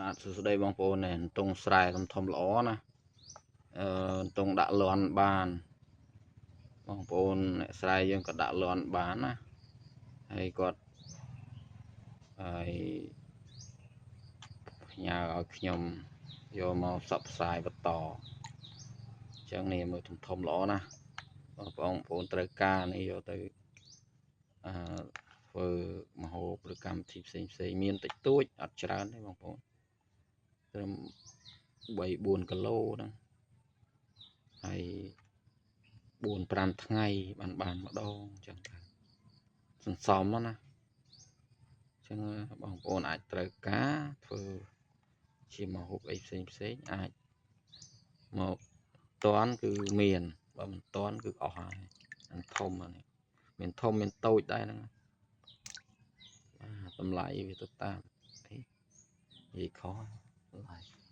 បាទសួស្តីបងប្អូននេះអន្ទង់ស្រែធំធំល្អណាអឺអន្ទង់ដាក់លន់បានបងប្អូនអ្នកស្រែយើងក៏ដាក់លន់បានណាហើយគាត់ហើយផ្ញើឲ្យខ្ញុំយកមកផ្សព្វផ្សាយបន្តអញ្ចឹងនេះមើលធំធំល្អណាបងប្អូនបងប្អូនត្រូវការនេះយកទៅអឺធ្វើមហូបឬកម្មវិធីផ្សេងផ្សេងមានតិចតួចអត់ច្រើនទេបងប្អូនត្រឹម3 4គីឡូហ្នឹងហើយ4 5ថ្ងៃបានបានម្ដងអញ្ចឹងទៅសន្សំណាអញ្ចឹងបងប្អូនអាចត្រូវការធ្វើជាមហូបអីផ្សេងផ្សេងអាចមកតាន់គឺមានបើមិនតាន់គឺអស់ហើយអាធំនេះមានធំមានតូចដែរហ្នឹងបាទតម្លៃវាទៅតាមអីនិយាយខុសតម្លៃ។